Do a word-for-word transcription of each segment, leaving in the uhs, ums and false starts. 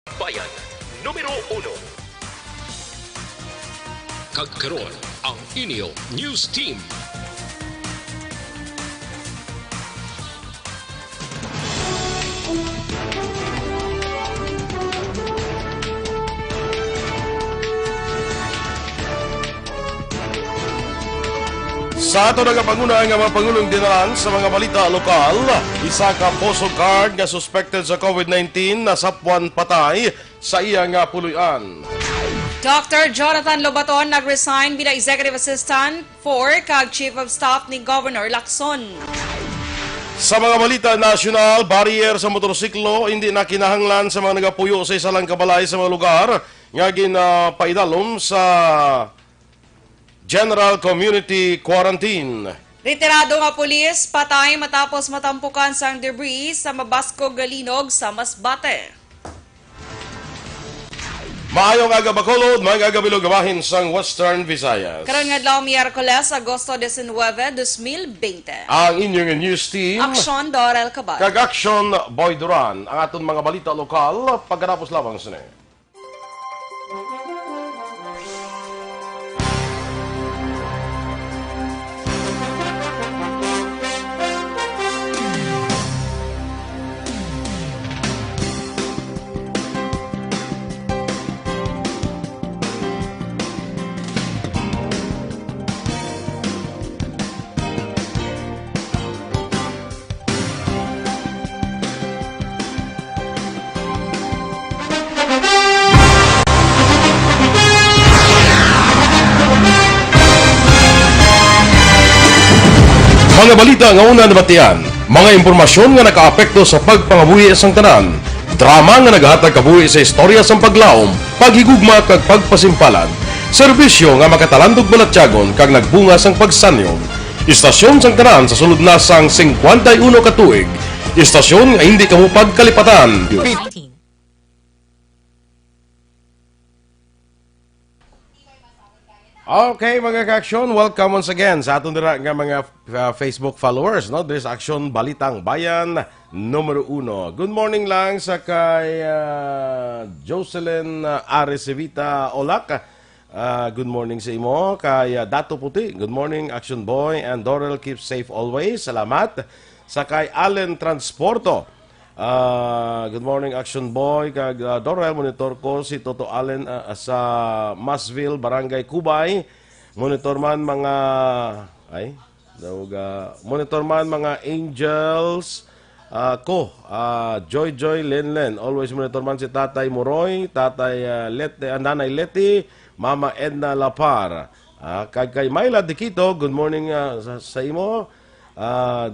Bayan, numero uno. Kag karon, ang inyo news team. Sa ato nagapanguna nga mga pangulong dinalan sa mga balita lokal, isa ka Poso guard nga suspected sa COVID nineteen nasapwan patay sa iya nga puloy-an. Doctor Jonathan Lobaton nag-resign bilang Executive Assistant four kag Chief of Staff ni Governor Lacson. Sa mga balita nasyonal, barrier sa motorsiklo hindi na kinahanglan sa mga nagapuyo sa isa lang ka balay sa mga lugar nga ginapaidalom sa General Community Quarantine. Retirado nga pulis patay matapos matampukan sang debris sa mabaskog nga linog sa Masbate. Maayong aga, Bacolod, maayong aga, Bilog, bahin sang Western Visayas. Karon nga adlaw, Miyerkules, Agosto diecinuebe, dos mil bente. Ang inyong news team, Aksyon Dorel Cabal. Kag Aksyon Boy Duran. Ang aton mga balita lokal, pagkatapos lamang sini. Mga balita nga una nabatian, mga impormasyon nga nakaapekto sa pagpangabuhi sang tanan, drama nga nagahatag kabuhi sa istorya sang paglaom, paghigugma kag pagpasimpalan, serbisyo nga makatalandog balatyagon kag nagbunga sang pagsanyog. Istasyon sang tanan sa sulod na sang singkwenta y uno ka tuig. Istasyon nga hindi kamo pagkalipatan. Okay, mga ka-aksyon, welcome once again sa aton dira nga mga, uh, Facebook followers, no? There's Aksyon Balitang Bayan numero uno. Good morning lang sa kay, uh, Jocelyn, uh, Ares Evita Olak. Ah, good morning sa imo. Kay, ah, Dato Puti, good morning, Action Boy and Dorel, keep safe always. Salamat. Sa kay Allen Transporto. Ah, good morning, Action Boy. Kag, ah, Dorel, monitor ko si Toto Allen, ah, sa Masville, Barangay Cubay. Monitor man mga, ay, daw ga, monitor man mga angels, ah, ko, ah, Joy Joy Lenlen. Always monitor man si Tatay Moroy, Tatay, ah, Leti, ah, Nanay Leti, Mama Edna Lapar. Ah, kag kay Myla Dikito, good morning, ah, sa, sa imo. Ah,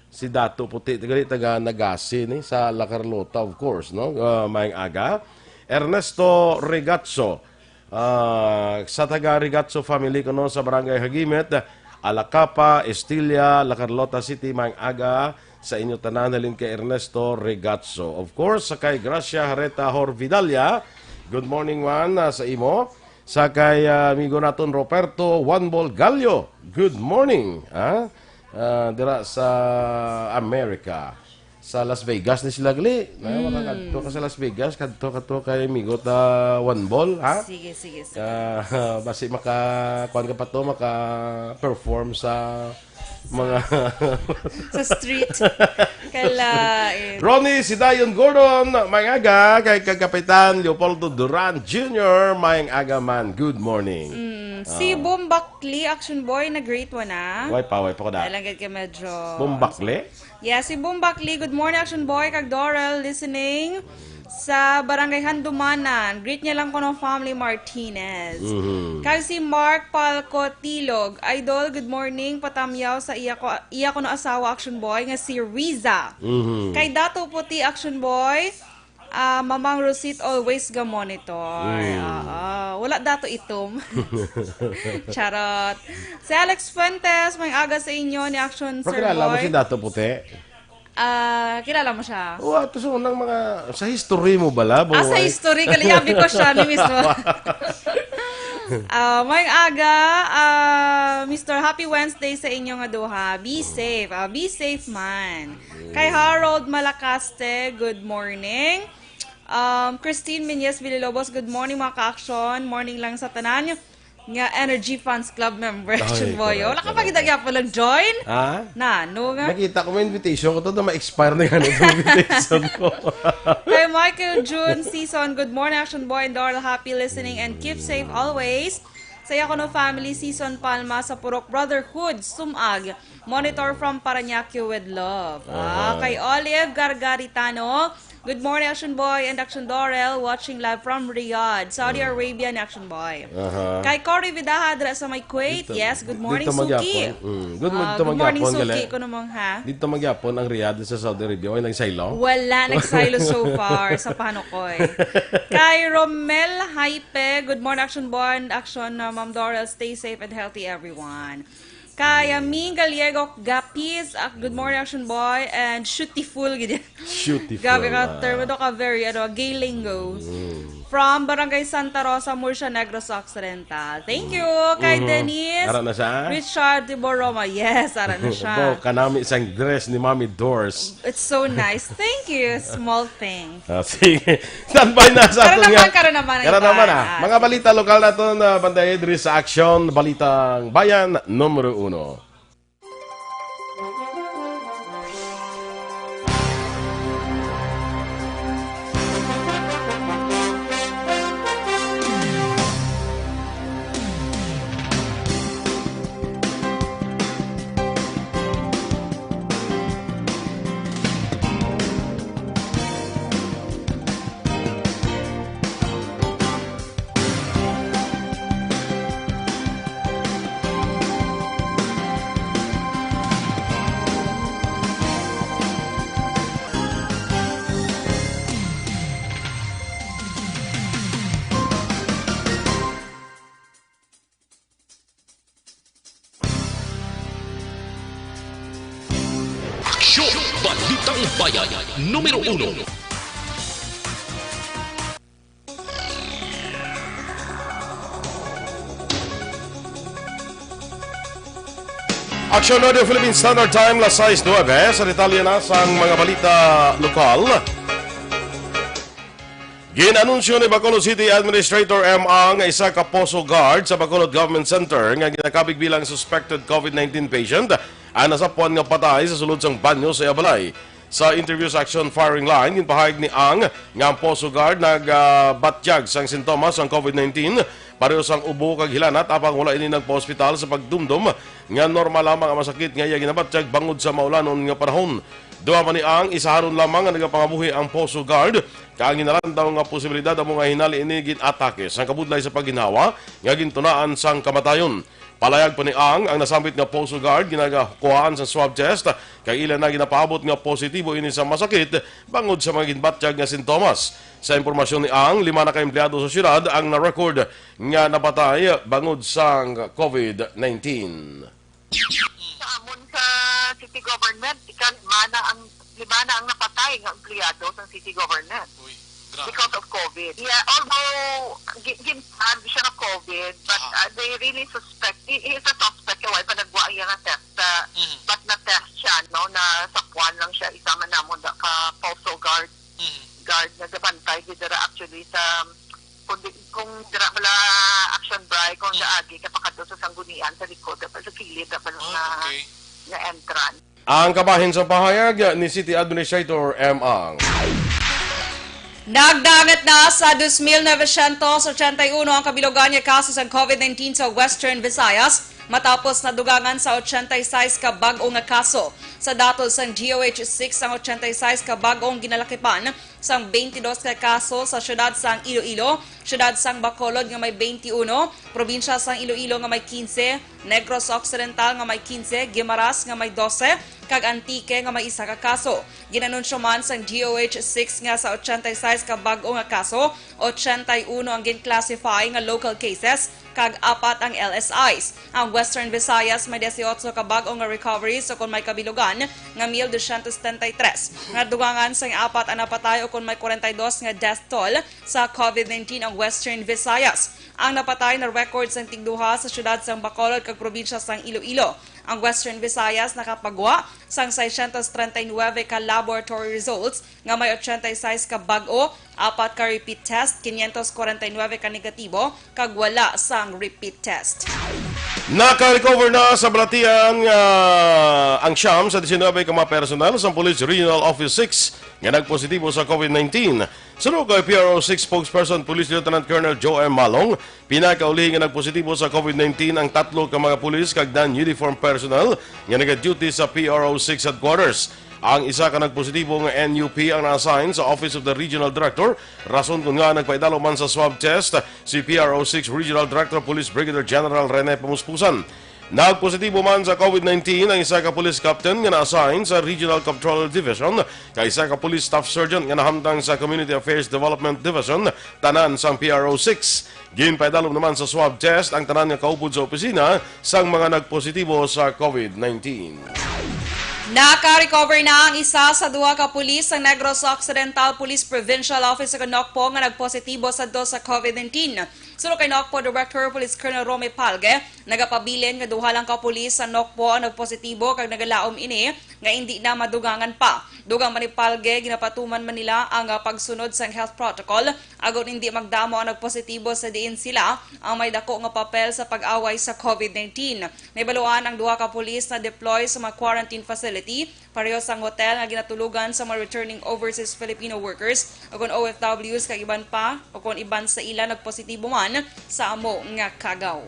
si Dato Puti, taga, taga Nagasi ni, sa La Carlota, of course, no? Ah, maayong aga. Ernesto Regacho, ah, sa taga Regacho family kuno sa Barangay Hagimit, Alacapa, Estilla, La Carlota City, maayong aga sa inyo tanan, halin kay Ernesto Regacho. Of course, sa kay Gracia Hareta Horvidalia, good morning man, ah, sa imo. Sa kay, ah, amigo naton Roberto One Ball Gallo, good morning, ah. Ah, dira sa America. Sa Las Vegas ni sila gali. Na, Mm. makakadto ka sa Las Vegas, kadto ka to kay amigo ta One Ball, ha? Sige, sige, sige. Ah, basi maka, kuwan ka pa to, maka-perform sa mga Sa street. Kalain. Ronnie Sidayon Gordon, maayong aga, kay kag Kapitan Leopoldo Duran Junior, maayong aga man. Good morning. Mm, si Ah. Boom Bakli, Action Boy, nag-greet mo na. Way pa, way pa ko da. Ay, lang gid ka medyo Boom Bakli? Yeah, si Boom Bakli. Good morning, Action Boy, kag Dorel, listening sa Barangay Handumanan. Greet niya lang kuno family Martinez. Mhm. Kag si Mark Palco Tilog. Idol, good morning. Patamyaw sa iya ko, iya kuno asawa, Action Boy, nga si Riza. Mhm. Kay Dato Puti, Action Boy, ah, Mamang Rosit always ga monitor. Mm. Oo. Wala dato itom. Charot. Si Alex Fuentes, maayong aga sa inyo ni Action Pero Sir kilala mo Boy. Si Dato Puti? Ah, kilala mo siya? Oo, ato sa unang mga, sa history mo bala, Ah, sa boy? History, kalayabi ko siya ni mismo. Ah, may aga, ah, Mister Happy Wednesday sa inyo nga duha. Be safe. Ah, be safe man. Kay Harold Malacaste, good morning. Um, Christine Minyes Villalobos, good morning, mga ka-action. Morning lang sa tanan nga Energy Fans Club member, Ay, Action Boy. Correct, Wala ka pa correct. Kita gyapon nag-join? Ha? Na, no nga? Nakita ko may invitation ko to, na ma-expire na nga itong invitation ko. Kay Michael June Season, good morning, Action Boy and Doral. Happy listening and keep safe always. Sa Yakuno family, Season Palma, sa Purok Brotherhood, Sumag. Monitor from Parañaque with love. Ah, Aha. Kay Olive Gargaritano, good morning, Action Boy and Action Dorel, watching live from Riyadh, Saudi Arabia, ni Action Boy. Aha. Kay Cory Vidaja, dira sa may Kuwait, Dito, yes, good morning, dito Suki. Magyapon. Mm. Good mo-, Ah, dito good morning, magyapon, Suki, gali. Kuno mong, ha? Dito magyapon ang Riyadh sa Saudi Arabia. Wala nagsaylo? Wala nagsaylo so far sa panukoy. Kay Romel Haipe, good morning, Action Boy and Action, uh, Ma'am Dorel. Stay safe and healthy, everyone. Kay Amin Gallego Gapis, ah, good morning, Action Boy, and Shootiful, gid. Shootiful, Gabi ka, ah. Term to ka very, ano, gay lingo. Mm. From Barangay Santa Rosa, Murcia, Negros Occidental. Thank you kay Mhm. Denise Ara na siya? Richard de Boroma. Yes, ara na siya. Bo, kanami sang dress ni Mami Dors. It's so nice. Thank you. Small thing. Ah, sige. Standby na sa Karon aton naman, nga. Karon naman, Karon naman, ah. ah. Mga balita lokal naton, ah, bantayi diri sa Aksyon, Balitang Bayan, numero uno. Aksyon! Balitang Bayan, numero uno. Aksyon Radio Philippine Standard Time, las sais nuebe. Sa detalye na sang mga balita lokal. Gin-anunsyo ni Bacolod City Administrator M. Ang nga isa ka POSO guard sa Bacolod Government Center nga ginakabig bilang suspected COVID nineteen patient ang nasapwan nga patay sa sulod sang banyo sa iya balay. Sa interview sa Action Firing Line, ginpahayag ni Ang nga ang POSO guard nagabatyag sang sintomas sang COVID nineteen, pareho sang ubo kag hilanat, apang wala ini nagpa-ospital sa pagdumdom nga normal lamang ang masakit nga iya ginabatyag bangod sa maulanon nga panahon. Duha man ni Ang, isahanon lamang nga nagapangabuhi ang POSO guard, kag ang ginalantaw nga posibilidad amo nga hinali ini gin-atake sang kabudlay sa pagginhawa nga gintunaan sang kamatayon. Palayag pa ni Ang, ang nasambit nga POSO guard ginagakuhaan sa swab test, kag ila na ginapaabot nga positibo ini sa masakit bangod sa mga ginbatyag nga sintomas. Sa impormasyon ni Ang, lima na ka empleyado sa siyudad ang na-record nga napatay bangod sang COVID nineteen. Sa amon sa city government, ika lima na ang, lima na ang napatay nga empleyado sa city government Uy, grabe. Because of COVID. Yeah, although gi- gin-flag siya nga COVID, but Aha. uh, they really suspect, he, he is a suspect kay wala pa nagwa iya nga test, uh, Mhm. but na-test siya, no, na sapwan lang siya, isa man namon da ka POSO guard, Mhm. guard nga gabantay gid dira actually sa, kung, di- kung dira wala Action Bri, kung Mhm. daagi ka pakadto sa Sanggunian sa likod, dapat sa kilid, dapat Ah, nga, okay. nga entrance. Ang kabahin sa pahayag ni City Administrator M. Ang. Nagdangat na sa dos mil novecientos ochenta y uno ang kabilugan nga kaso sang COVID nineteen sa Western Visayas, matapos nadugangan sa ochenta y seis ka bag-o nga kaso. Sa datos sang D O H six, ang ochenta y seis ka bag-ong ginalakipan sang twenty-dos ka kaso sa siyudad sang Iloilo, siyudad sang Bacolod nga may twenty-uno, probinsya sang Iloilo nga may quince, Negros Occidental nga may quince, Guimaras nga may dose, kag Antique nga may isa ka kaso. Ginanunsyo man sang D O H six nga sa ochenta y seis ka bag-o nga kaso, ochenta y uno ang gin-classify nga local cases, kag apat ang L S Is. Ang Western Visayas may dieciocho ka bag-o nga recoveries ukon may kabilugan nga mil dosyentos setenta y tres. Nadugangan sang apat ang napatay ukon may kwarenta y dos nga death toll sa COVID nineteen ang Western Visayas. Ang napatay na record sang tigduha sa siyudad sang Bacolod kag probinsya sang Iloilo. Ang Western Visayas nakapagwa sang sescientos treinta y nueve ka laboratory results nga may ochenta y seis ka bag-o, apat ka repeat test, quinientos cuarenta y nueve ka negatibo, kag wala sang repeat test. Naka-recover na sa balatian, ah, ang siyam sa diecinuebe ka mga personnel sa Police Regional Office six nga nagpositibo sa COVID nineteen. Suno kay P R O six spokesperson Police Lieutenant Colonel Joe M. Malong, pinakaulihi nga nagpositibo sa COVID nineteen ang tatlo ka mga pulis kag non-uniform personnel nga nagaduty sa P R O six headquarters. Ang isa ka nagpositibo nga N U P ang na-assign sa Office of the Regional Director, rason kon ngaa nagpaidalom man sa swab test si P R O six Regional Director Police Brigadier General Rene Pamuspusan. Nagpositibo man sa COVID nineteen ang isa ka police captain nga na-assign sa Regional Control Division kag isa ka police staff sergeant nga nahamtang sa Community Affairs Development Division, tanan sang P R O six. Ginpaidalom naman sa swab test ang tanan nga kaupod sa opisina sang mga nagpositibo sa COVID nineteen. Naka-recover na ang isa sa duha ka pulis sang Negros Occidental Police Provincial Office sa Nocpo nga nagpositibo sadto sa COVID nineteen. Suno kay Nocpo Director Police Colonel Romy Palge, nagapabilin nga duha lang ka pulis sa Nocpo ang nagpositibo kag nagalaom ini nga indi na madugangan pa. Dugang man ni Palge, ginapatuman man nila ang, ah, pagsunod sang health protocol, agon indi magdamo ang nagpositibo sa diin sila ang may dako nga papel sa pag-away sa COVID nineteen. Nahibaluan ang duha ka pulis na deploy sa mga quarantine facility, pareho sang hotel nga ginatulugan sa mga returning overseas Filipino workers, o kon O F Ws, kag iban pa, o kon iban sa ila nagpositibo man sa amo nga kagaw.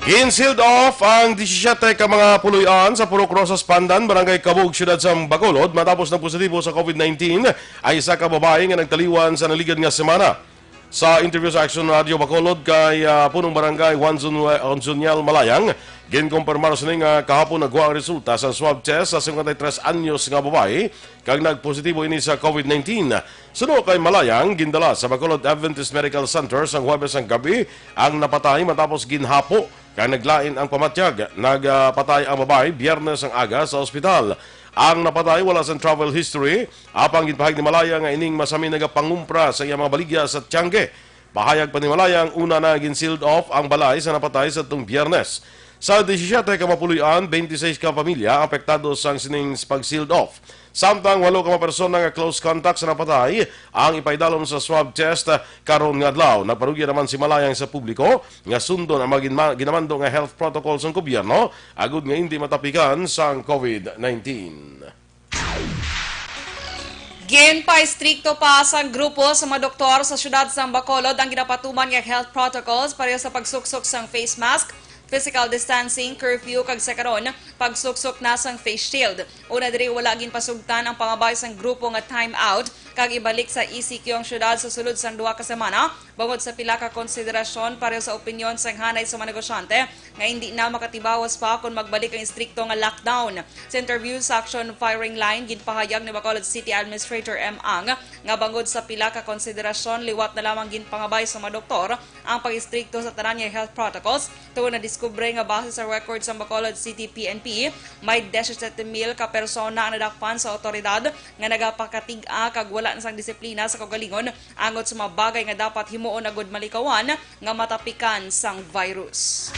Gin-sealed off ang disisyete ka mga puloy-an sa Purok Rosas, Pandan, Barangay Cabug, Siyudad sang Bacolod, matapos nagpositibo sa COVID nineteen ang isa ka babayi nga nagtaliwan sa naligad nga semana. Sa interview sa Action Radio Bacolod kay, ah, Punong Barangay Juan Zun-, Juan Zuniel Malayang, ginkumpirmar sini nga kahapon nagwa ang resulta sa swab test sa cincuenta y tres anyos nga babayi kag nagpositibo ini sa COVID nineteen. Suno kay Malayang, gindala sa Bacolod Adventist Medical Center sang Huwebes sang gabi ang napatay matapos ginhapo kag naglain ang pamatyag. Nagpatay ang babayi Biyernes ang aga sa ospital. Ang napatay wala sang travel history, apang ginpahayag ni Malayang nga ining masami nagapangumpra sa iyang mga baligya sa tiyangge. Pahayag pa ni Malayang, una na gin-sealed off ang balay sa napatay sadtong Biyernes. Sa disisyete ka mga puloy-an, twenty-six ka pamilya ang apektado sang sining pag-sealed off. Samtang walo ka mga persona nga close contact sa napatay ang ipaidalom sa swab test karon nga adlaw. Nagparugya naman si Malayang sa publiko nga sundon ang mga ginma-, ginamando nga health protocol sang gobyerno agud nga indi matapikan sang COVID nineteen. Ginpaistrikto pa sang grupo sa mga doktor sa siyudad sang Bacolod ang ginapatuman nga health protocols pareho sa pagsuksok sang face mask, physical distancing, curfew, kag sa karon, pagsuksok na sang face shield. Una diri, wala ginpasugtan ang pangabay sang grupo nga time out kag ibalik sa E C Q ang siyudad sa sulod sang duha ka semana, bangod sa pila ka konsiderasyon pareho sa opinyon sang hanay sa mga negosyante nga indi na makatibawas pa kon magbalik ang istrikto nga lockdown. Sa interview sa Action Firing Line, ginpahayag ni Bacolod City Administrator M. Ang nga bangod sa pila ka konsiderasyon, liwat na lamang ginpangabay sa mga doktor ang pag-istrikto sa tanan nga health protocols, tungod nadiskubre nga base sa record sa Bacolod City P N P, may disisiete mil ka persona ang nadakpan sa awtoridad nga nagapakatig-a kag wala na sang disiplina sa kaugalingon angot sa mga bagay nga dapat himuon agud malikawan nga matapikan sang virus.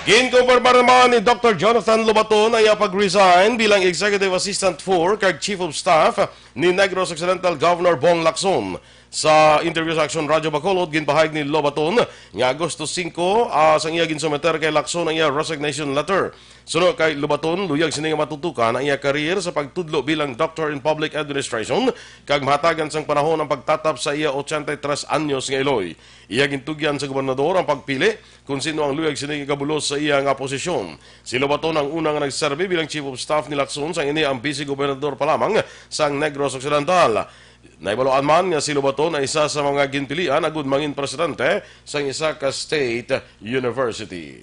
Ginkumpirmar naman ni Doktor Jonathan Lobaton ang iya pag-resign bilang Executive Assistant four kag Chief of Staff ni Negros Occidental Governor Bong Lacson. Sa interview sa Action Radio Bacolod, ginpahayag ni Lobaton nga Agosto singko, ah, sang iya ginsumiter kay Lacson ang iya resignation letter. Suno kay Lobaton, luyag sini nga matutukan ang iya career sa pagtudlo bilang Doctor in Public Administration kag mahatagan sang panahon ang pagtatap sa iya ochenta y tres anyos nga iloy. Iya gintugyan sa gobernador ang pagpili kon sino ang luyag sini nga ikabulos sa iya nga posisyon. Si Lobaton ang una nga nagserbi bilang Chief of Staff ni Lacson, sang ini ang Vice Gobernador pa lamang sang Negros Occidental. Nahibaluan man nga si Lobaton ay isa sa mga ginpilian agud mangin presidente sang isa ka state university.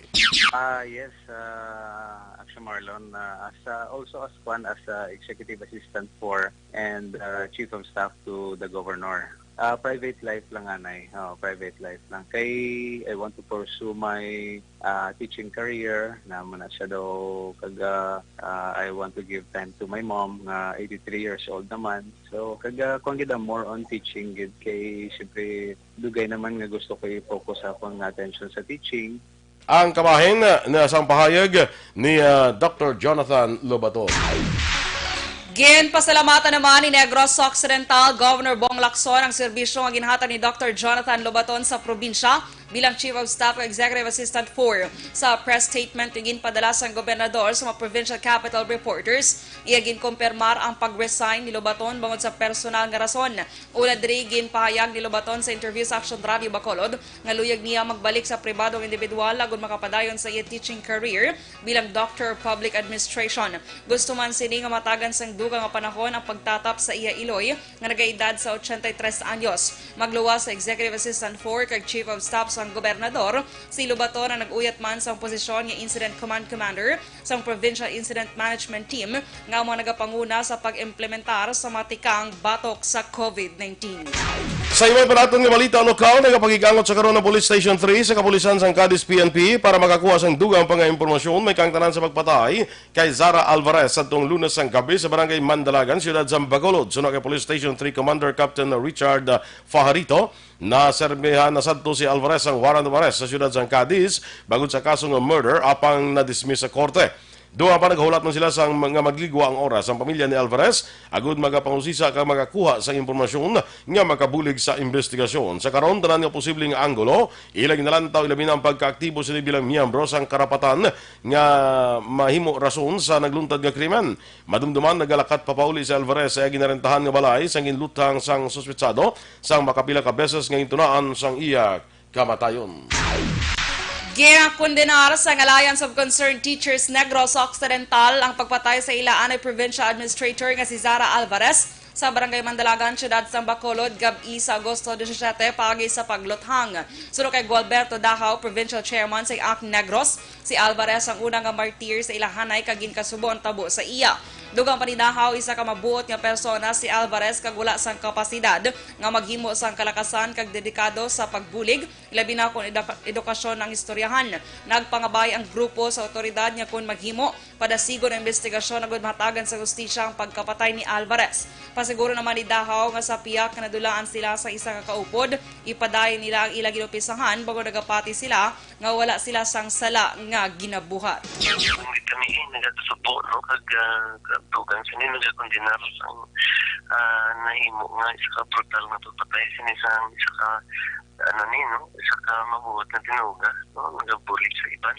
Ah, yes, ah, Action Marlon, ah, as, ah, also as one as, ah, executive assistant for and, ah, chief of staff to the governor. Ah, private life lang, anay. Oo, private life lang. Kay I want to pursue my, ah, teaching career. Naa man na siya daw kag, ah, ah, I want to give time to my mom nga eighty-three years old naman. So, kag, ah, kuwan gid, ah, more on teaching gid kay siyempre dugay naman nga gusto ko i-focus akong attention sa teaching. Ang kabahin na sang pahayag ni, ah, Doctor Jonathan Lobato. Ginpasalamatan naman ni Negros Occidental Governor Bong Lacson ang serbisyo nga ginhatag ni Doctor Jonathan Lobaton sa probinsya bilang Chief of Staff o Executive Assistant four. Sa press statement nga ginpadala sang gobernador sa mga provincial capitol reporters, iya ginkumpirmar ang pag-resign ni Lobaton bangod sa personal nga rason. Una diri, ginpahayag ni Lobaton sa interview sa Action Radio Bacolod nga luyag niya magbalik sa pribadong individual agud makapadayon sa iya teaching career bilang Doctor of Public Administration. Gusto man sini nga matagan sang dugang nga panahon ang pagtatap sa iya iloy nga nagaedad sa ochenta y tres anyos. Magluwas sa Executive Assistant four kag Chief of Staff sang Gobernador, si Lobaton ang nag-uyat man sang posisyon nga Incident Command Commander sang Provincial Incident Management Team nga amo ang nagapanguna sa pag-implementar sa mga tikang batok sa covid nineteen. Sa iban pa naton nga balita lokal, nagapakig-angot sa karon ang Police Station three sa kapulisan sang Cadiz P N P para makakuha sang dugang pa nga impormasyon may kaangtanan sa pagpatay kay Zara Alvarez sadtong Lunes sang gabi sa Barangay Mandalagan, siyudad sa Bacolod. Suno kay Police Station three Commander Captain Richard Fajarito, naserbihan na sadto si Alvarez sang warrant of arrest sa siyudad sang Cadiz bangod sa kaso nga murder, apang na-dismiss sa korte. Duha pa, naghulat man sila sang nga magligwa ang oras ang pamilya ni Alvarez agud magapangusisa kag makakuha sang impormasyon nga makabulig sa investigasyon. Sa karon, tanan nga posible nga anggulo ila ginalantaw, ilabi na ang pagkaaktibo sini bilang miyembro sang karapatan nga mahimo rason sa nagluntad nga krimen. Madumduman, nagalakat papauli si Alvarez sa iya ginarentahan nga balay sang ginluthang sang suspetsado sang makapila ka beses nga gintunaan sang iya kamatayon. Ginakondenar sang Alliance of Concerned Teachers Negros Occidental ang pagpatay sa ila anay provincial administrator nga si Zara Alvarez sa Barangay Mandalagan, siyudad sang Bacolod, gab-i sa Agosto disisiete, paagi sa pagluthang. Suno kay Gualberto Dahaw, provincial chairman sa ACT Negros, si Alvarez ang una nga martir sa ilahanay kag ginkasubo ang tabo sa iya. Dugang pa ni Dahaw, isa ka mabuot nga persona si Alvarez kag wala sang kapasidad nga maghimo sang kalakasan kag dedikado sa pagbulig, ilabi na kon eduka-, edukasyon ang istoryahan. Nagpangabay ang grupo sa awtoridad nga kon maghimo, padasigon ang investigasyon agud mahatagan sa hustisya ang pagkapatay ni Alvarez. Pasiguro naman ni Dahaw nga sa piyak nga nadulaan sila sa isa ka kaupod, ipadayon nila ang ila ginumpisahan bangod nagapati sila nga wala sila sang sala nga ginabuhat. Kami kami, eh, nagasubo, no, kag, ah, kag dugang sini nagakondenar sang, ah, nahimo nga isa ka brutal nga pagpatay sini sang isa ka, ano ni, no, isa ka mabuot nga tinuga, no, nagabulig sa iban.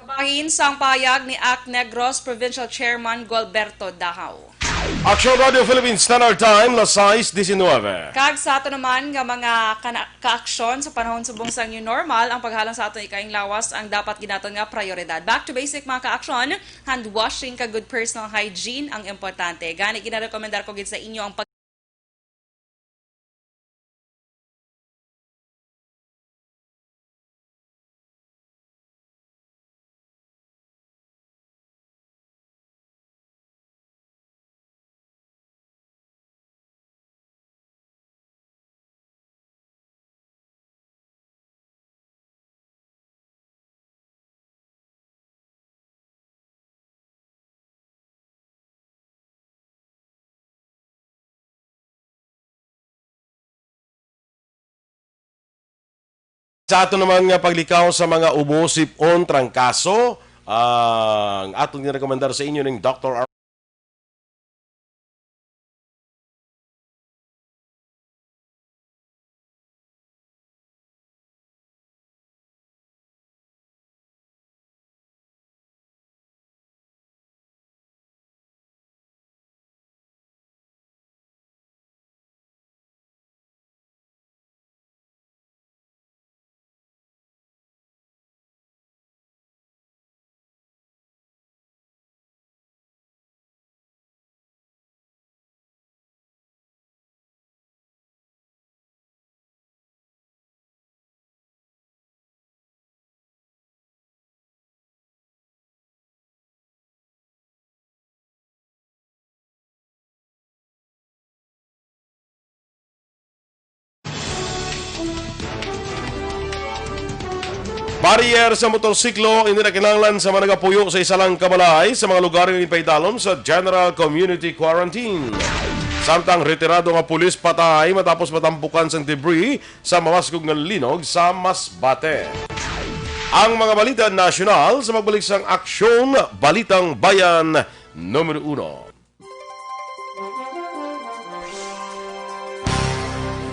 Kabahin sang pahayag ni ACT Negros Provincial Chairman Gualberto Dahaw. Action Radio Philippines Standard Time, las sais diecinueve. Kag sa ato naman nga mga kana-, kaaksyon sa panahon subong sang new normal, ang paghalong sa aton ikaayong lawas ang dapat gid naton nga prioridad. Back to basic, mga kaaksyon, hand washing kag good personal hygiene ang importante. Gani, ginarekomendar ko gid sa inyo ang pag- Sa ato naman nga paglikaw sa mga ubo, sip-on, trangkaso, ang aton ginarekomendar sa inyo ning Doctor Barrier sa motorsiklo, hindi na kinahanglan sa mga nagapuyo sa isa lang ka balay sa mga lugar nga ginpaidalom sa General Community Quarantine. Samtang retirado nga pulis patay matapos matampukan sang debris sa mabaskog nga linog sa Masbate. Ang mga balita nasyonal sa pagbalik sang Aksyon Balitang Bayan numero uno.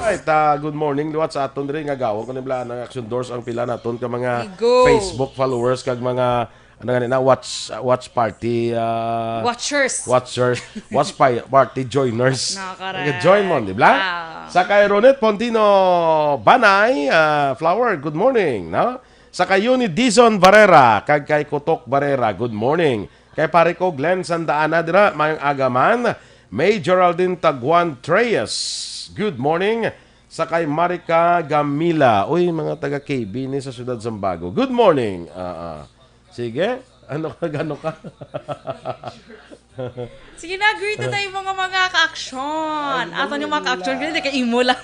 Ay, ta, good morning liwat sa aton diri nga gawon ko ni bala ang Action Doors ang pila naton ka mga Igo. Facebook followers kag mga ano gani na watch watch party ah, Watchers. watchers, watch pi- party joiners. Nakakaray. Join mo, di ba? Ah. Sa kay Ronit Pontino Banay, ah, Flower, good morning, no? Sa kay Yuni Dizon Barrera, kag kay Kutok Barrera, good morning. Kay pare ko Glenn Santa Ana dira, mayong aga man. May Geraldine Taguan Treyes, good morning. Sa kay Marica Gamila, uy, mga taga K B ni sa Siyudad Zambago. Good morning. Ah, ah. Sige. Ano ka, gano ka? Sige na, greet na tayo mga mga ka-action. Ay, Ato yung mga ka-action, wala. Greet kay imo lang.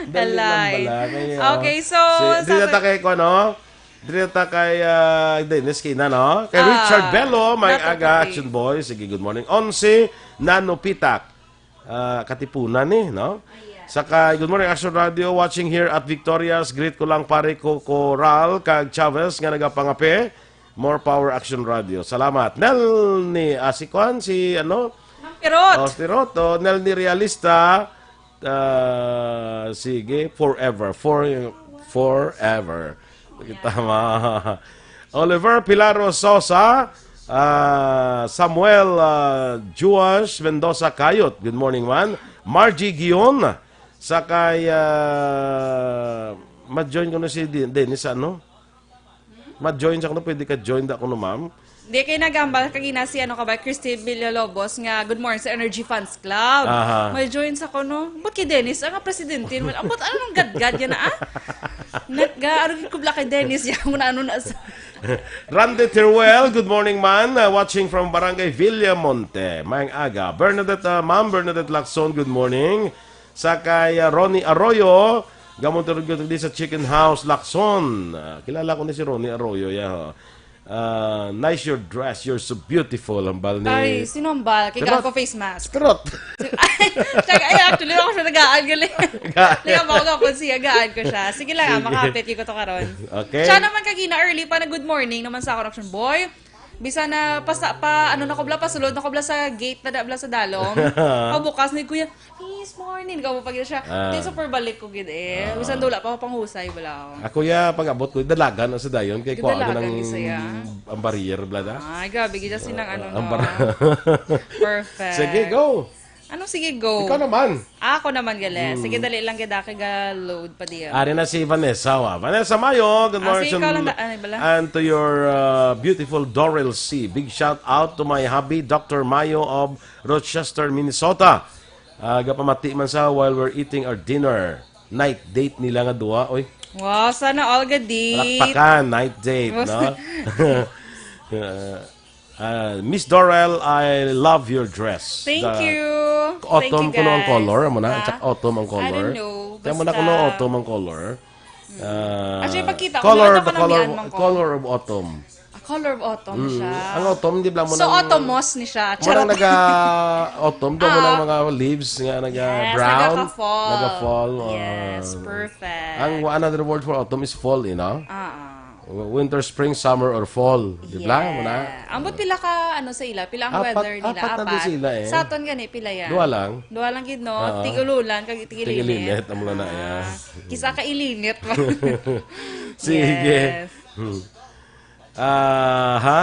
Dali lang Kalay. bala. Kaya, Okay, so, si, sa dito ta kay ko, ano? Dito ta kay ah, Dennis Kina, no? Kay Ah, Richard Bello, may Nato aga Puti. Action Boy. Sige, good morning. Onse, Nano Pitak. Ah, Katipunan ni, no? Sa kay, good morning, Action Radio, watching here at Victorias. Greet ko lang pare ko, Coral, kag Chavez, nga nagapangape. More power, Action Radio. Salamat. Nel ni, ah, si Kwan, si ano? Ma'am Pirot. Oh, si Pirot, oh, Nel ni Realista. Ah, sige, forever. For, forever. Tama. Oliver Pilaro Sosa, ah, Samuel ah, Juas Mendoza Kayot. Good morning, man. Margie Gion. Sa kay ah, ma-join ko na si Di- Dennis, ano? Ma-join sa kuno, pwede ka join da kuno, ma'am. Di kay nagambal kagina si ano ka ba, Christy Villalobos nga, "Good morning sa Energy Fans Club." Aha. May join sa kuno. Ba't kay Dennis? Ang presidente naman. Ang ba't anong gadgad yan, ah? Nag-aarog kubla kay Dennis. Yan mo na ano na sa Randy Teruel, good morning, man. Uh, watching from Barangay Villamonte. Mayang aga. Bernadette, uh, Ma'am Bernadette Lacson, good morning. Sa kay uh, Ronnie Arroyo, gamon turugod di sa Chicken House, Lacson. Ah, kilala ko ni si Ronnie Arroyo, ya, ho. Ah, nice your dress, you're so beautiful, ang bal ni Ay, sino ang bal? Kay Pirot. Gago face mask. Pirot. Ay, siya, ay, actually, ako siya nagaan gali. Gaan. Kaya ba ako gapon siya, gaan ko siya. Sige lang, ah, Sige. makapit ko to karon. Okay. Siya naman kagina early pa na good morning naman sa akin, Action Boy. Bisan na pa, pa ano na ko bala, pasulod na ko bala sa gate na da bala sa dalom. Pabukas ni kuya, "Miss morning." Ikaw mo pag siya. Ah. Di super balik ko gid eh. Ah. Bisan dula pa ko panghusay bala. Ako ya pag-abot ko dalagan na sa dayon kay kuha Dalagan ng ni saya. ang barrier bala da. Ay, grabe gid siya sinang ano Ang no. bar- Perfect. Sige, go. Anong sige go? Ikaw naman. Ah, ako naman gali. Hmm. Sige, dali lang gid kay ga load pa diya. Ari na si Vanessa, wa. Vanessa Mayo, good Ah, morning. si ikaw lang da- ano, bala? And to your uh, beautiful Dorel C. Big shout out to my hubby, Doctor Mayo of Rochester, Minnesota. Ah, gapamati man sa while we're eating our dinner. Night date nila nga duha, oy. Wow, sana all good date. Palakpakan, night date, no? Uh, Ah, Miss Dorel, I love your dress. Thank The you. Autumn Thank you, kuno ang guys. color, amo na? Ha? Tsaka autumn ang I color. don't know. Kaya mo na Basta kuno autumn ang color. Ah, Actually, pagkita ko, color, ano the ka color, namian man ko? color of autumn. A color of autumn Mm. siya. Ang autumn, di ba mo So, nang autumnus ni siya. Mo nang Charot. naga-autumn, doon mo Ah. nang mga leaves nga Yes, naga-brown, nagaka-fall. naga-fall, ah. Yes, perfect. Ang another word for autumn is fall, you know? Ah, ah. Winter, spring, summer, or fall. Di ba? Mo na? Yeah. Ambot pila ka, ano, sa ila? Pila ang Apat, weather nila? apat na doon Apat. sila eh. Sa aton gani, pila yan? Duha lang. Duha lang gid, no? Oo. Tig-ululan, kag tig-ilinit. Tig-ilinit, amo na Ah. yan. Kisa ka ilinit. Sige. Yes. Hmm. Ah, ha?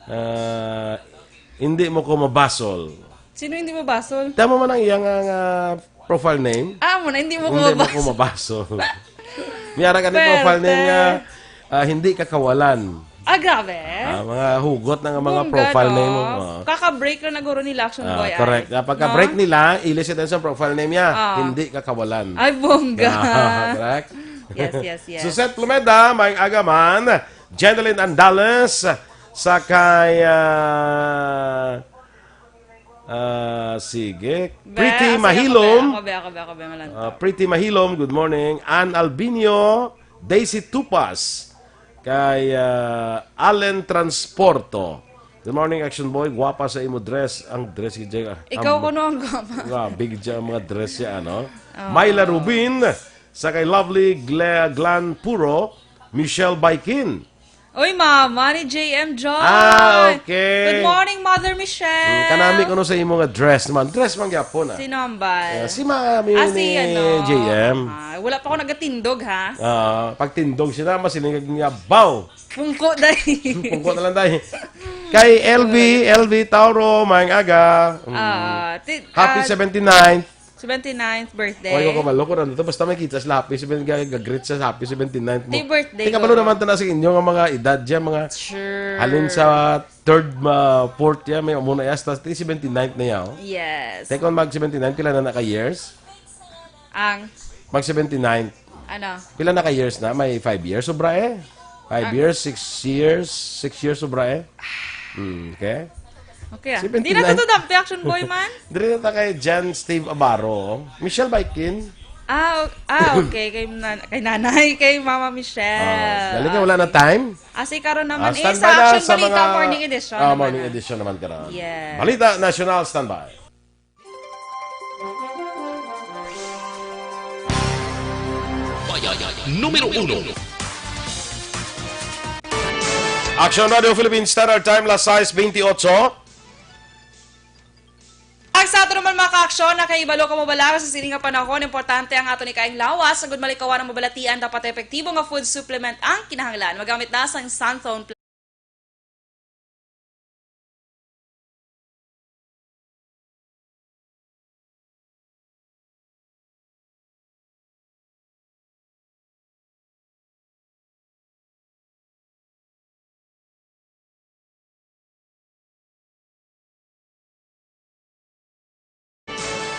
Ah, hindi mo ko mabasol. Sino hindi mo basol? Tama man ang iya nga, nga profile name. Ah, mo na, hindi mo ko Hindi mo mabasol. ko mabasol. May ara ka ni Pwerte. profile name nga, ah, hindi ka kawalan. Ah, grabe. Ah, mga hugot na nga mga Bongga, profile no? name mo. Ah. Kaka-break lang na guro nila, Action Ah, Boy, correct. ay. Ah, pagka No? break nila, ilis ito sa profile name niya. Ah. Hindi ka kawalan. Ay, bongga. Ah, correct? Yes, yes, yes. Suzette Plumeda, may agaman. Jeneline Andales, sa kay, ah, ah, sige. Be, Pretty ah, sige, Mahilom. Ako, be, ako, be, ako, be, ako, be, malantaw. Ah, Pretty Mahilom, good morning. Ann Albinio, Daisy Tupas. Kay, ah, Allen Transporto. Good morning, Action Boy. Guwapa sa imo dress. Ang dress, gid, ah, Ikaw ang kuno ang guwapa. Nga, big dyan ang mga dress niya, ano? Oh. Myla Rubin, sa kay Lovely Gle-, Glan Puro, Michelle Baikin. Uy, mama ni J M Joy. Ah, okay. Good morning, Mother Michelle. Mm, kanami kuno sa imo nga dress man. Dress man gyapon, ah. Sino ang bal? Yeah, si Mami Ah, si ni ano? J M. Ah, wala pa ako nagatindog, ha? Ah, pagtindog siya na, masiling nga baw. Pungko, day. Pungko na lang, day. Kay L V, L V Tauro, maayong aga. Mm. Ah, ti-, Happy ah, seventy-ninth. Seventy-ninth birthday. Oy, ko kabalo ko na to. Basta may kita sila, happy seventy, ga-, ga-greet siya sa happy seventy-ninth mo. Di birthday Tika ko. Balo naman ta na sa inyo nga mga edad dyan, mga Sure. halin sa third, ma-, fourth yan, may muna yan, tas ti seventy-ninth na yan, oh. Yes. Teka, mag seventy-nine, pila na na ka years? Ang Mag seventy-nine. Ano? Pila na ka years na? May five years, sobra eh. Five Ah. years, six years, six years, sobra eh. Hmm, okay. Okay, ah. Seventy-nine. Di na to dampi, Action Boy man. Diri na ta kay Jan Steve Abaro. Michelle Baikin. Ah, o-, ah, okay. Kay nan-, kay nanay, kay Mama Michelle. Ah, dali nga, wala na Okay. time. Ah, si karon naman Ah, eh, standby sa na Action sa Balita, mga, morning edition ah, naman morning na. edition naman karon. Yes. Balita National, standby. Numero uno. Action Radio Philippines Standard Time, las sais bentiocho. Ang sa ato naman, mga ka-aksyon, nakahibalo ka mo bala sa sini nga panahon, importante ang ato ni kaayong lawas. Agud malikawan ang mabalatian, dapat epektibo nga food supplement ang kinahanglan. Magamit na sang Santhone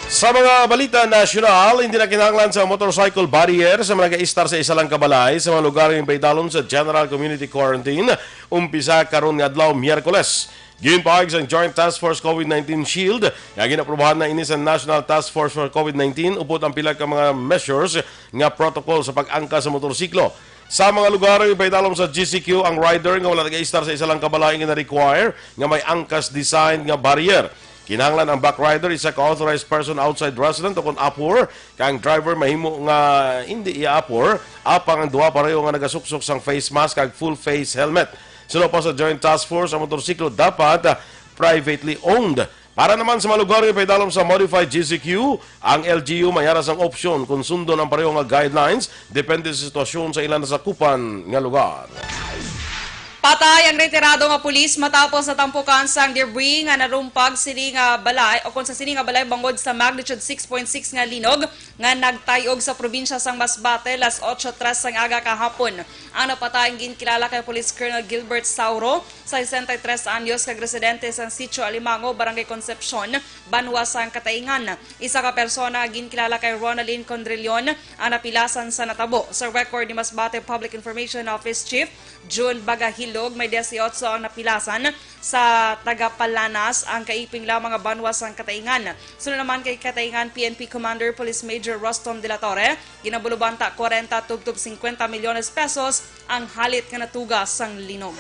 Sa mga balita nasyonal, hindi na kinahanglan sa motorcycle barrier sa mga nag-istar sa isa lang ka balay sa mga lugar nga ipaidalom sa General Community Quarantine, umpisa karon nga adlaw, Miyerkules. Ginpahayag sang Joint Task Force COVID nineteen Shield nga ginaprobahan na ini sa National Task Force for COVID nineteen upod ang pila ka mga measures nga protocol sa pag-angkas sa motorsiklo. Sa mga lugar nga ipaidalom sa G C Q, ang rider nga wala nag-istar sa isa lang ka balay nga na-require nga may angkas design nga barrier. Kinahanglan ang back rider isa ka authorized person outside resident o kon apor, kay ang driver mahimo nga hindi iya apor, apang ang duha pareho nga nagasuksok sang face mask kag full face helmet. Suno pa sa Joint Task Force, ang motorsiklo dapat, ah, privately owned. Para naman sa mga lugar nga ipaidalom sa modified G C Q, ang L G U may ara sang opsyon kon sundon ang pareho nga guidelines depende sa sitwasyon sa ilang nasakupan nga lugar. Patay ang retirado nga pulis matapos natampukan sang debris nga narumpag sini nga balay, o kon sa sini nga balay, bangod sa magnitude six point six nga linog nga nagtay-og sa probinsya sang Masbate, las otso tres sang aga kahapon. Ang napatay ang ginkilala kay Police Colonel Gilbert Sauro, sesenta y tres anyos, kag residente sang Sitio Alimango, Barangay Concepcion, banwa sang Katayngan. Isa ka persona nga ginkilala kay Ronaldin Condrillon ang napilasan sa natabo. Sa record ni Masbate Public Information Office Chief Jun Bagahilog, may dieciocho ang napilasan. Sa taga Palanas ang kaiping lamang nga banwa sang Katayngan. Sunod naman kay Katayngan P N P Commander Police Major Rostom de la Torre, ginabulubanta kwarenta tubtob singkwenta milyones pesos ang halit nga natuga sang linog.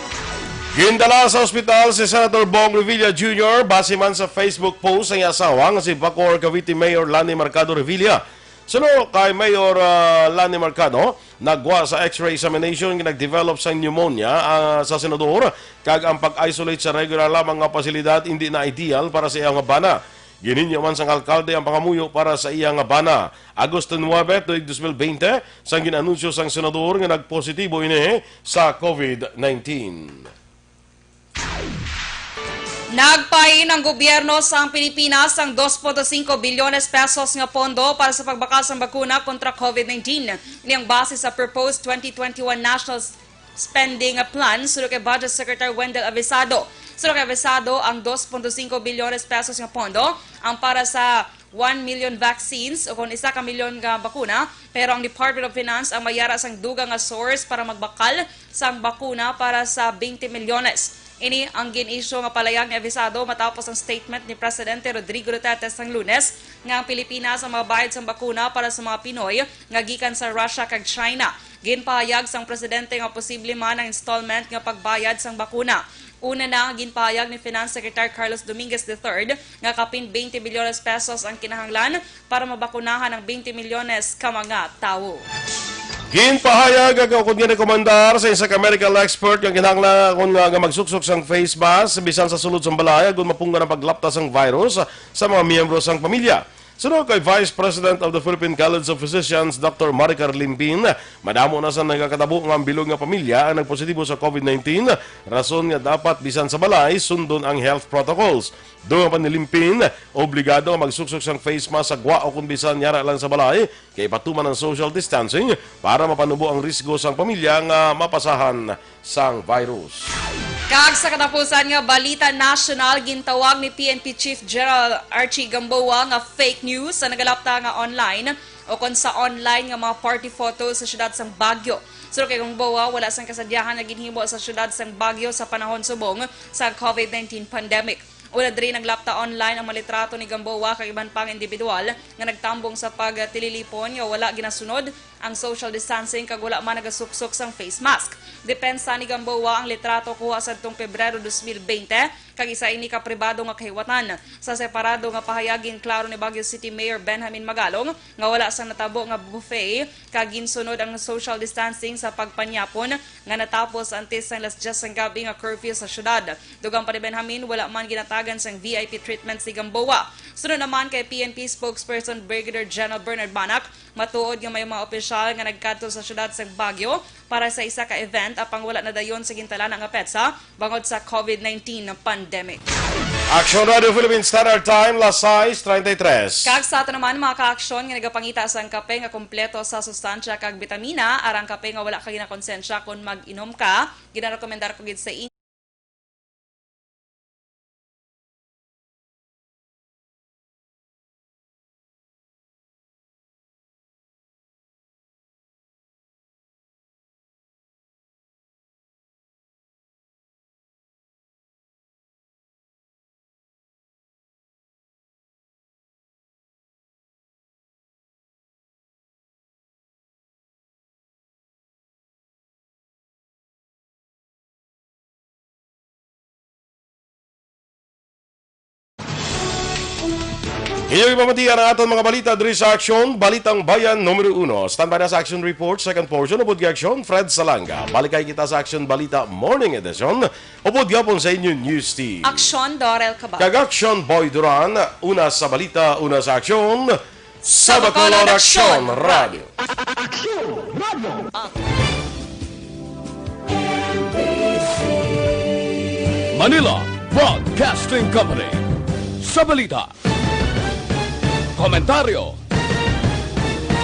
Gindala sa ospital si Senator Bong Revilla Junior base man sa Facebook post sang iya asawa nga si Bacoor, Cavite Mayor Lani Mercado Revilla. Suno kay Mayor, ah, Lani Mercado, nagwa sa X-ray examination nga nag-develop sang pneumonia, ah, sa senador, kag ang pag-isolate sa regular lamang nga pasilidad hindi na ideal para sa iya nga bana. Gininyo man sang alkalde ang pangamuyo para sa iya nga bana. Agosto nuebe, tuig dos mil bente, sang gin-anunsyo sang senador nga nagpositibo ini sa COVID nineteen. Nagpain ang gobyerno sang Pilipinas sang dos punto singko bilyones pesos nga pondo para sa pagbakal sang bakuna kontra COVID nineteen. Ini ang base sa proposed twenty twenty-one national spending plan, suno kay Budget Secretary Wendell Avisado. Suno kay Avisado, ang dos punto singko bilyones pesos nga pondo ang para sa one million vaccines o kon isa ka milyon nga bakuna, pero ang Department of Finance ang may ara sang dugang nga source para magbakal sang bakuna para sa twenty milyones. Ini ang gin-issue nga palayag ni Avisado matapos ang statement ni Presidente Rodrigo Duterte sang Lunes nga ang Pilipinas ang magbayad sang bakuna para sa mga Pinoy nga gikan sa Russia kag China. Ginpahayag sang presidente nga posible man ang installment nga pagbayad sang bakuna. Una na nga ginpahayag ni Finance Secretary Carlos Dominguez the third nga kapin twenty bilyones pesos ang kinahanglan para mabakunahan ang twenty milyones ka mga tawo. Ginpahayag nga kon nga rekomendar sa isa ka medical expert nga kinahanglan kon nga, nga magsuksok sang face mask bisan sa sulod sang balay, agud mapunggan ang paglapta sang virus sa mga miyembro sang pamilya. Suno kay Vice President of the Philippine College of Physicians, Doctor Maricar Limpin, madamo na sa nagakatabo nga ang bilog nga pamilya ang nagpositibo sa COVID nineteen, rason nga dapat bisan sa balay sundon ang health protocols. Dungan pa ni Limpin, obligado ang magsuksok sang face mask sa gwa o kon bisan yara lang sa balay, kay patuman ang social distancing para mapanubo ang risgo sang pamilya nga mapasahan sang virus. Kag sa katapusan nga balita nasyonal, gintawag ni P N P Chief General Archie Gamboa nga fake news sa nagalapta nga online o kon sa online nga mga party photos sa siyudad sang Baguio. Suno kay Gamboa, wala sang kasadyahan nga ginhimo sa siyudad sang Baguio sa panahon subong sa COVID nineteen pandemic. Una diri, naglapta online ang mga litrato ni Gamboa kag iban pang individual nga nagtambong sa pagtililipon nga wala ginasunod ang social distancing kag wala man nagasuksok sang face mask. Depensa ni Gamboa, ang litrato kuha sadtong Pebrero dos mil bente, kag isa ini ka pribado nga kahiwatan. Sa separado nga pahayag, ginklaro ni Baguio City Mayor Benjamin Magalong nga wala sang natabo nga buffet kag ginsunod ang social distancing sa pagpanyapon nga natapos antes sang las diyes sang gabi nga curfew sa syudad. Dugang pa ni Benjamin, wala man ginatagan sang V I P treatment si Gamboa. Suno naman kay P N P spokesperson Brigadier General Bernard Banac, matuod nga may mga opisyal nga nagkadto sa syudad sang Baguio para sa isa ka event, apang wala nadayon sa gintalana nga petsa bangod sa COVID nineteen pandemic. Aksyon Radio Philippine Standard Time, las sais treinta y tres. Kag sa ato naman, mga kaaksyon, nga nagapangita sang kape nga kompleto sa sustansya kag bitamina, arang kape nga wala ka ginakonsensya kon mag-inom ka, ginarekomendar ko gid sa inyo. Inyo ipamatian ang aton mga balita diri sa Aksyon, Balitang Bayan numero uno. Standby na sa Aksyon Report, second portion, upod kay Aksyon, Fred Salanga. Balik kay kita sa Aksyon Balita Morning Edition, upod gihapon sa inyo News Team. Aksyon, Dorel Cabal. Kag Aksyon, Boy Duran. Una sa balita, una sa aksyon, sa Bacolod Aksyon Radio. Aksyon Radio. Manila Broadcasting Company. Sa balita, komentaryo,